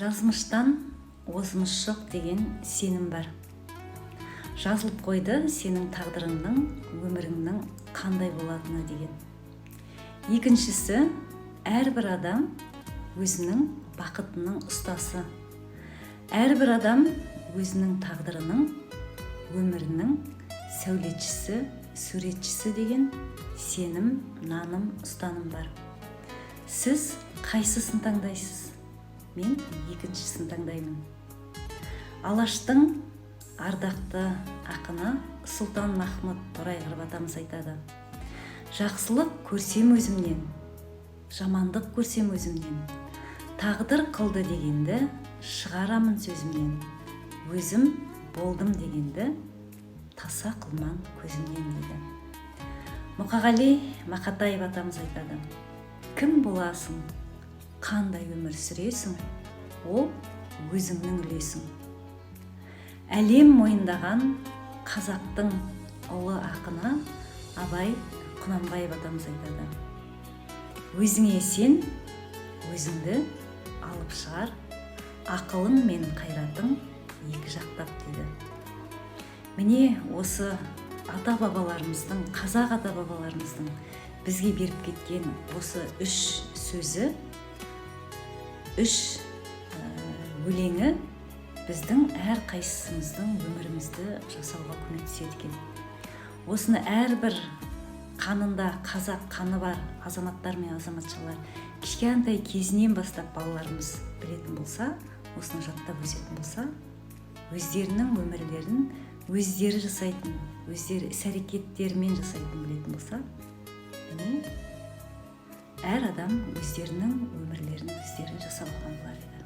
Жазмыштан озмыш жоқ деген сенім бар. Жазылып қойды сенің тағдырыңның, өміріңнің қандай болатыны деген. Екіншісі, әрбір адам өзінің бақытының ұстасы, әрбір адам өзінің тағдырының, өмірінің сәулетшісі, суретшісі деген сенім, наным, ұстаным бар. Сіз қайсысын таңдайсыз? Мен екіншісін таңдаймын. Алаштың ардақты ақыны Сұлтан Махмұт Торайғыров атамыз айтады: «Жақсылық көрсем өзімнен, жамандық көрсем өзімнен, тағдыр қылды дегенді шығарамын сөзімнен, өзім болдым дегенді таса қылман көзімнен», – дейді. Мұқағали Мақатаев атамыз айтады: «Кім боласың, қандай өмір сүресің, ол өзіңнің үлесің». Әлем мойындаған қазақтың ұлы ақыны Абай Құнанбаев атамыз айтады: «Өзіңе сен, өзіңді алып шығар ақылың мен қайратың екі жақтап», – дейді. Міне, осы ата бабаларымыздың, қазақ ата бабаларымыздың бізге беріп кеткен осы үш сөзі, үш өлеңі біздің әрқайсымыздың өмірімізді жасауға көмектеседі екен. Осыны әрбір қанында қазақ қаны бар азаматтар мен азаматшалар кішкентай кезінен бастап балаларымыз білетін болса, осыны жаттап өсетін болса, өздерінің өмірлерін өздері жасайтын, өздері іс әрекеттерімен жасайтын білетін болса, міне, әр адам өздерінің өмірлерін өздері жасап алған болар еді.